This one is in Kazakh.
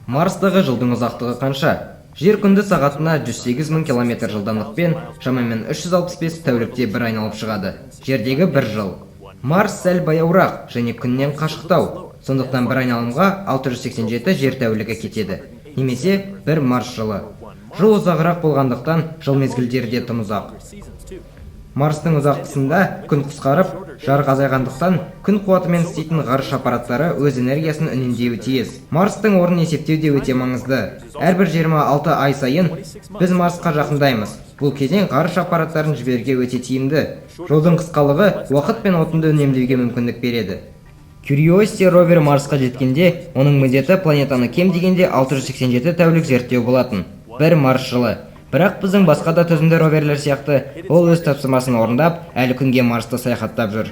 Марстағы жылдың ұзақтығы қанша? Жер күнді сағатына 108 мың километр жылдамдықпен, шамамен 365 тәулікте бір айналып шығады. Жердегі бір жыл. Марс сәл баяуырақ және күннен қашықтау. Сондықтан бір айналымға 687 жер тәулігі кетеді. Немесе бір Марс жылы. Жыл ұзағырақ болғандықтан, жыл мезгілдері де тым ұзақ. Марстың ұзақ қысында күн қысқарып, жарық азайғандықтан, күн қуатымен істейтін ғарыш аппараттары өз энергиясын үнемдеуі тиіс. Марстың орнын есептеу де өте маңызды. Әрбір 26 ай сайын біз Марсқа жақындаймыз. Бұл кезең ғарыш аппараттарын жіберуге өте тиімді. Жолдың қысқалығы уақыт пен отынды үнемдеуге мүмкіндік береді. Curiosity ровері Марсқа жеткенде, оның міндеті планетаны кем дегенде 687 тәулік зерттеу болатын. Бір Марс жылы. Бірақ біздің басқа да төзімді роверлер сияқты, ол өз тапсырмасын орындап, әлі күнге Марста саяхаттап жүр.